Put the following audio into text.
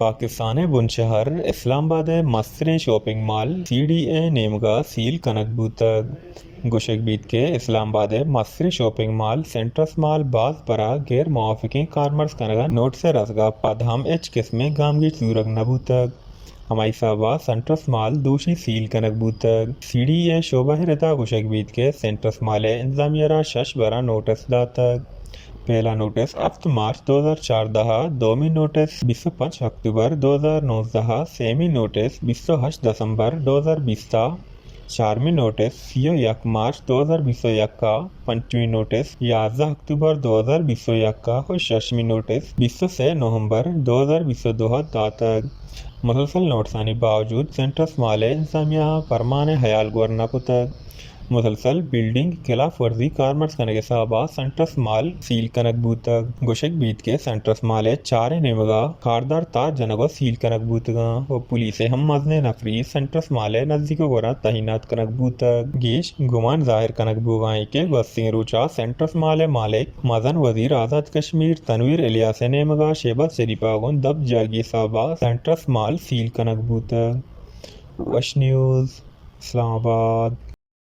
پاکستان ءِ بنشہر اسلام آباد ءِ مستریں shopping mall C D A ءِ نیمگ ءَ سیل کنگ بوتگ۔ گوشگ بیت کہ اسلام آباد ءِ مستریں شاپنگ مال سینٹرس مال باز برا غیر موافقیں کارمرز کنگ ءَ نوٹس ءِ رسگ ءَ پد ہم ہچ قسمیں گامگیج زورگ نہ بوتگ۔ ہمائی سبب ءَ سینٹرس مال دوشی سیل کنگ بوتگ۔ سی ڈی اے ءِ شعبہ ءِ ردا گوشگ بیت کہ سینٹرس مال ءِ انتظامیہ ءَ را شش برا نوٹس داتگ۔ پہلا نوٹس ہفت مارچ دو ہزار چاردہ ءَ، دومی نوٹس بیست و پنچ اکتوبر دو ہزار نوزدہ ءَ، سیمی نوٹس بیست و ہشت دسمبر دو ہزار بیست ءَ، چارمی نوٹس سی و یک مارچ دو ہزار بیست و یک ءَ، پنچمی نوٹس یازدہ اکتوبر دو ہزار بیست و یک ءَ و ششمی نوٹس بیست و سہ نومبر دو ہزار بیست و دو ءَ داتگ۔ مسلسل نوٹسانی باوجود سینٹرس مال ءِ انتظامیہ ءَ پرمان ءِ ہیال گور نہ کتگ۔ مسلسل بلڈنگ خلاف ورزی کارمرز کنگ ءِ سبب ءَ سینٹرس مال سیل کنگ بوتگ۔ گوشگ بیت کہ سینٹرس مال ءِ چاریں نیمگ ءَ کاردار تاچ جنگ ءُ سیل کنگ بوتگ اَنت ءُ پولیس ءِ ہم مزنیں نفری سینٹرس مال ءِ نزیک ءُ گورا تعینات کنگ بوتگ۔ گیش گمان ظاہر کنگ بوگ ءَ اِنت کہ گوستگیں روچ ءَ سینٹرس مال ءِ مالک مزن وزیر آزاد کشمیر تنویر الیاس ءِ نیمگ ءَ شہباز شریف ءَ گوں دپ جاگی ءِ سبب ءَ سینٹرس مال سیل کنگ بوتگ۔ وش نیوز، اسلام آباد۔